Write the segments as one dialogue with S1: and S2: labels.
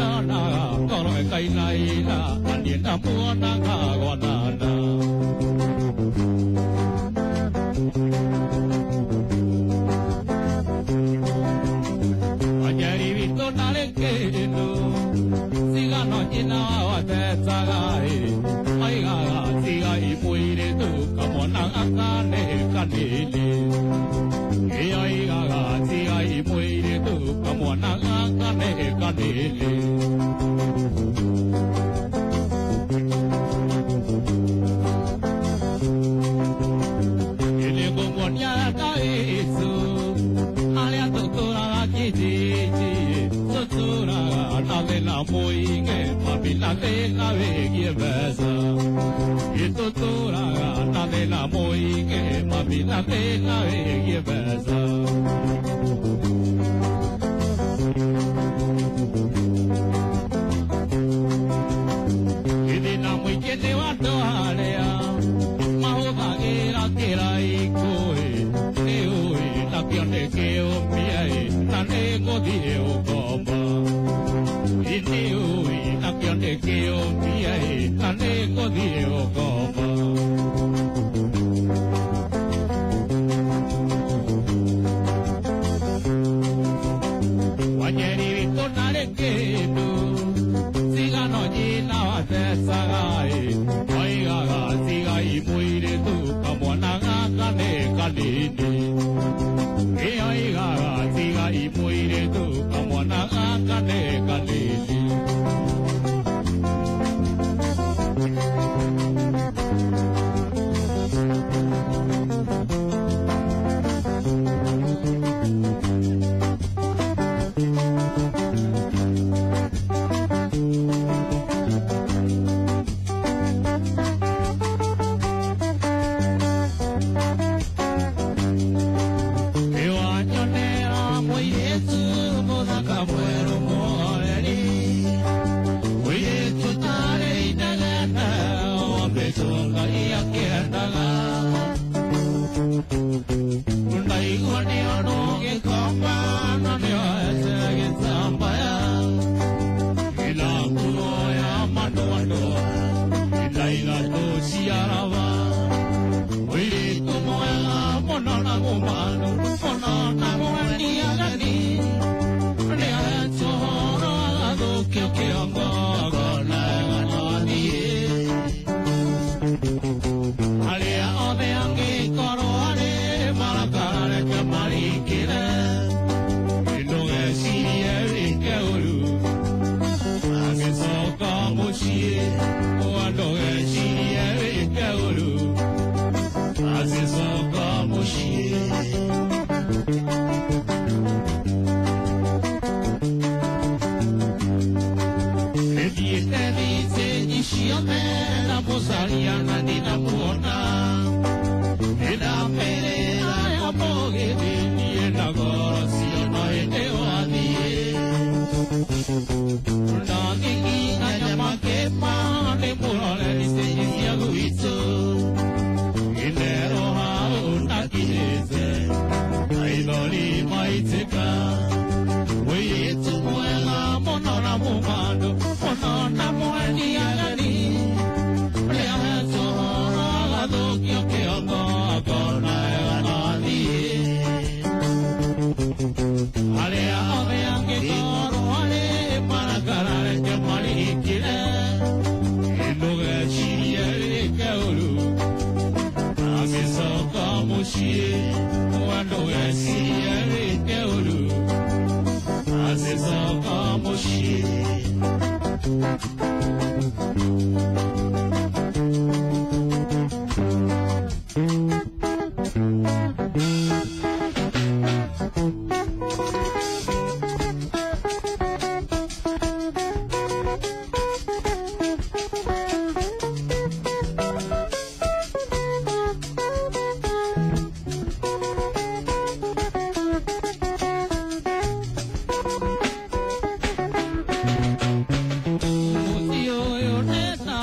S1: akĩonaga ngoro ĩkainaina na niĩ ndamuonaga gwanana. Wanyeri witũ ndarĩ kĩndũ cigano nyina wao atecaga ĩ oigaga tigai mũirĩtu kamwana gaka nĩ kanini. Ĩ oigaga tigai mũirĩtu kamwana gaka nĩ kanini. Ĩ nĩngũmuonia ta Jesũ arĩa tũtũraga kijiji tũtũraga na thĩna mũingĩ mami na thĩna wĩgiĩ mbeca. Ĩ tũtũraga na thĩna mũingĩ mami na thĩna wĩgiĩ mbeca. Ĩ thĩna mũingĩ nĩ wa andũ arĩa mahũthagĩra kĩraikũ ĩ nĩ ũĩ nakĩo nĩ kĩũmia ĩ na nĩ ngũthiĩ gũkomba. Ĩ nĩ ũĩ nakĩo nĩ kĩũmia ĩ na nĩ ngũthiĩ gũkomba. Wanyeri witũ ndarĩ kĩndũ cigano nyina watecaga ĩ oigaga tigai mũirĩtu kamwana gaka nĩ kanini. Ĩ oigaga tigai mũirĩtu kamwana gaka nĩ kanini. Ĩwanyonera mũirĩtu mũthaka mwerũ mũhoreri mũirĩtu tarĩ inegene wambĩtwo Ngai akĩendaga. Ndaigua nĩ ũndũ gĩkomba na nĩoete gĩtambaya ĩna nguo ya madoadoa ĩna iratũ cia raba. Mũirĩtu mwega mũno na mũmanu mũno na mwendi ageni nĩahetwo ũhoro agathũkio kĩongo akona no athiĩ. Arĩa othe angĩkorwo arĩ marakara reke marikĩre ndũgecirie wĩke ũru agĩcoka mũciĩ ndũgecirie wĩke ũru agĩcoka mũciĩ. Nĩthiĩte thĩĩ ciothe na mũcaria na ndinamuona nĩndamĩrĩra ya mũgĩthi niĩ na ngoro ciono hĩndĩ wathiĩ. Ndangĩkinya nyamakĩma nĩ mũrore icĩnji cia gwitũ inero hau ndakinyĩte maithori maitĩka. Mũirĩtu mwega mũno na mũmandũ mũno na mwendi ageni nĩahetwo ũhoro agathũkio kĩongo akona ega no athiĩ. Arĩa othe angĩkorwo arĩ marakara reke marikĩre ndũgecirie wĩke ũru agĩcoka mũciĩ ndũgecirie wĩke ũru agĩcoka mũciĩ. Mũciĩ ũyũ nĩ ta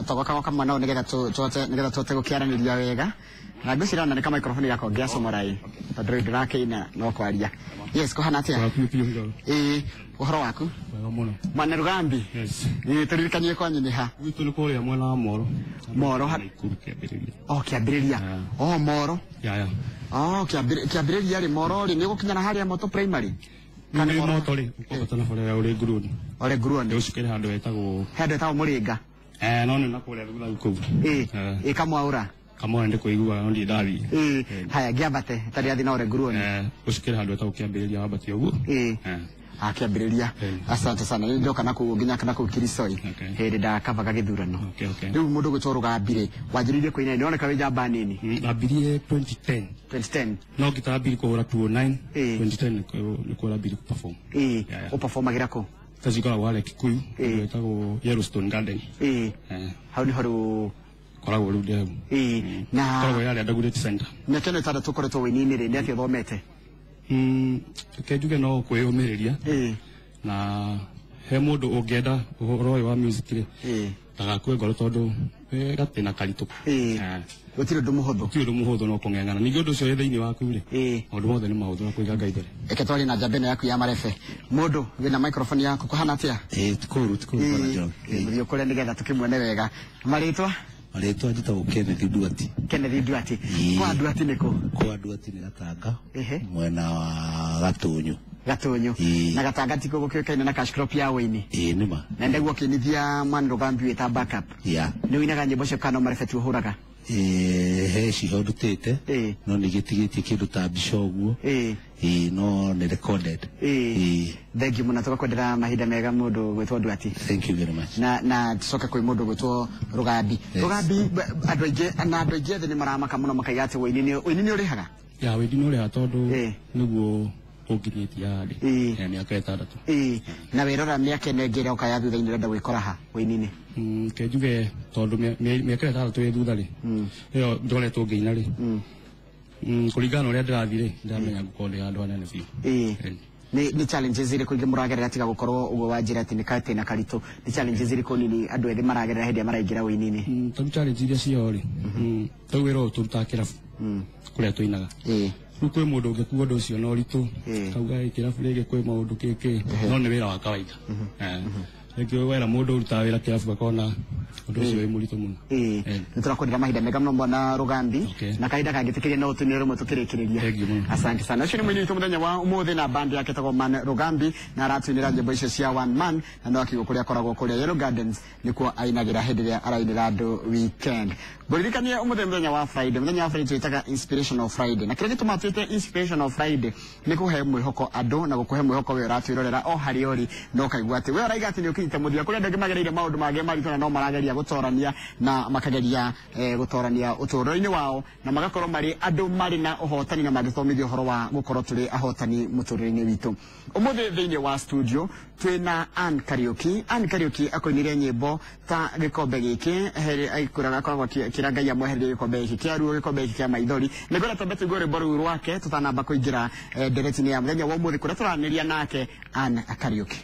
S2: Togoka mwana nigetha tuhote nigetha tuhote gukiaraniria wega na ngwiciria ona nĩ microphone yakwa ngĩacomora ĩ tondũ rĩu ndĩrakĩina no kwaria. Yes, kũhana atĩa? Ĩĩ, ũhoro waku?
S3: Wega mũno.
S2: Mwana Rugambi?
S3: Yes.
S2: Ĩĩ, tũririkanie kwanyu nĩ ha?
S3: Gwitũ nĩ kũrĩa mwena wa Moro.
S2: Moro ha?
S3: Nakuru kĩambĩrĩria.
S2: Oh, kĩambĩrĩria. Oh, Moro.
S3: Ya ya.
S2: Oh, kĩambĩrĩria rĩ Moro rĩ nĩ ũgũkinya na harĩa Moto Primary?
S3: Kana Moto rĩ, ũkũhota na barabara ũrĩ Nguruoni.
S2: Ũrĩ Nguruoni.
S3: Ũcukĩre handũ hetagwo.
S2: Handũ hetagwo Mũrĩnga.
S3: No nĩ na kũrĩa thutha kũu.
S2: Ĩĩ, Kamwaũra.
S3: Kamwaũra ndĩ kũiguaga no ndirĩ ndathiĩ.
S2: Ĩĩ, haya ngĩambate tarĩ athi na ũrĩ Nguruoni.
S3: Ũcukĩre handũ hetagwo kĩambĩrĩria wambatie ũguo.
S2: Ĩĩ. Kĩambĩrĩria. Asante sana. Nĩ ndoka na kũu nginya kana kũu Kirisoi. Hĩndĩ ndakavaga gĩthurano. Rĩu mũndũ gwĩtwo Rugambi rĩ, wanjĩrĩirie kũina nĩ wĩ njamba nini?
S3: Ndambirie 2010.
S2: 2010.
S3: No ngĩtambirie kũhũra 2009. 2010 nĩkuo ndambirie kũ-perform.
S2: Ĩĩ, ũperformagĩra kũ?
S3: Kazi ikoragwo harĩa Kikuyu, ĩtagwo Yellowstone Garden.
S2: Ĩĩ. Hau nĩho rĩu
S3: koragwo rĩu ndĩ hau.
S2: Ĩĩ, na
S3: koragwo yarĩa Dagoretti Center.
S2: Mĩaka ĩno ĩtandatũ ũkoretwo wĩini-inĩ rĩ, nĩ atĩa ũthomete?
S3: Reke njuge no kwĩyũmĩrĩria.
S2: Ĩĩ.
S3: Na he mũndũ ũngĩenda ũhoro ũyũ wa music rĩ, ndagakue ngoro tondũ wĩ gatĩna karitũ.
S2: Ĩĩ. Gũtirĩ ũndũ mũhũthũ.
S3: Gũtirĩ ũndũ mũhũthũ no kũng'eng'ana. Ningĩ ũndũ ũcio wĩ thĩinĩ waku rĩ, maũndũ mothe nĩ mahũthũ na kũiga Ngai mbere.
S2: Reke twarie na njamba ĩno yaku ya marebe. Mũndũ wĩna microphone yaku kũhana atĩa?
S4: Ĩĩ, tikũru bwana John.
S2: Mũthiĩ kũrĩa nĩgetha tũkĩmuone wega. Marĩtwa?
S4: Marĩtwa njĩtagwo Kenneth Nduati.
S2: Kenneth Nduati. Kwa Nduati nĩ kũ?
S4: Kwa Nduati nĩ Gatanga. Mwena wa Gatũnyũ.
S2: Gatũnyũ. Na Gatanga tiko gũkĩũkaine na cash crop ya wĩini.
S4: Ĩĩ nĩma.
S2: Na ndagwo kĩinithia mwana Rugambi wĩta backup.
S4: Yeah.
S2: Nĩ ũinaga nyĩmbo cio kana no marebe tu ũhũraga?
S4: He ciho ndutĩte no nĩ gĩtigĩtie kĩndũ ta mbica ũguo. Ĩĩ, no nĩ recorded.
S2: Ĩĩ. Thank you mũno, tũgakwendera mahinda mega mũndũ gwĩtwo Nduati.
S4: Thank you very much.
S2: Na tucoke kwĩ mũndũ gwĩtwo Rugambi. Rugambi, andũ aingĩ na andũ aingĩ ethĩ nĩ maramaka mũno makaiga atĩ wĩini nĩ ũrĩhaga?
S3: Ya, wĩini nĩ ũrĩhaga tondũ nĩguo ũnginyĩtie haha rĩ, mĩaka ĩtandatũ.
S2: Ĩĩ, na wĩrora mĩaka ĩno ĩngĩ ĩroka ya thutha-inĩ ũrenda gwĩkora ha wĩini-inĩ?
S3: Reke njuge tondũ mĩaka ĩtandatũ ĩ thutha rĩ, ĩyo ngoretwo ngĩina rĩ, kũringana na ũrĩa ndĩrathiĩ rĩ, ndĩramenya ngũkorwo ndĩ handũ hanene biũ.
S2: Ĩĩ. Nĩ challenges irĩkũ ingĩ mũragerera tiga gũkorwo ũguo wanjĩra atĩ nĩ katĩna karitũ? Nĩ challenges irĩkũ nini andũ ethĩ maragerera hĩndĩ ĩrĩa maraingĩra ũini-inĩ?
S3: Tarĩu challenge iria ciao rĩ, tarĩu wĩra ũyũ tũrutaga kĩrabu kũrĩa tũinaga. Rĩu kwĩ mũndũ ũngĩkua ũndũ ũcio na ũritũ, kauga kĩrabu rĩngĩ kwĩ maũndũ kĩkĩ, no nĩ wĩra wa kawaida. Rĩngĩ wera mũndũ ũrutaga wĩra kĩrabu akona ũndũ ũcio wĩ mũritũ mũno.
S2: Nĩ tũrakwendera mahinda mega mũno bwana Rũgambi, na kahinda kangĩtĩkĩria no tũinĩre rũmwe tũkĩrĩkĩrĩria. Asante sana. Ũcio nĩ mũini witũ mũthenya wa ũmũthĩ na band yake ĩtagwo Man Rũgambi, na aratũinĩra nyĩmbo icio cia One Man, na no akiugo kũrĩa akoragwo kũrĩa Yellow Gardens nĩkuo ainagĩra hĩndĩ ĩrĩa arainĩra andũ weekend. Ngũririkanie ũmũthĩ mũthenya wa Friday, mũthenya wa Friday twĩtaga Inspirational Friday, na kĩrĩa gĩtũmaga twĩte Inspirational Friday nĩ kũhe mwĩhoko andũ na gũkũhe mwĩhoko we ũratwĩrorera o harĩa ũrĩ, na ũkaigua atĩ we ũraiga atĩ nĩ ũkinyĩte mũthia. Kũrĩ andũ angĩ magereire maũndũ mangĩ maritũ na no marageria gũtorania na makageria gũtorania ũtũũro-inĩ wao, na magakorwo marĩ andũ marĩ na ũhotani na mangĩthomithio ũhoro wa gũkorwo tũrĩ ahotani mũtũũrĩre-inĩ witũ. Ũmũthĩ thĩinĩ wa studio twĩna Ann Kariuki. Ann Kariuki akũinire nyĩmbo ta gĩkombe gĩkĩ, akwĩraga akoragwo akĩra Ngai amwehererie gĩkombe gĩkĩ kĩa ruo, gĩkombe gĩkĩ kĩa maithori. Nĩngwenda twambe tũigue rwĩmbo rũu rwake tũtanamba kũingĩra ndereti-inĩ ya mũthenya wa ũmũthĩ kũrĩa tũranĩria nake Ann Kariuki.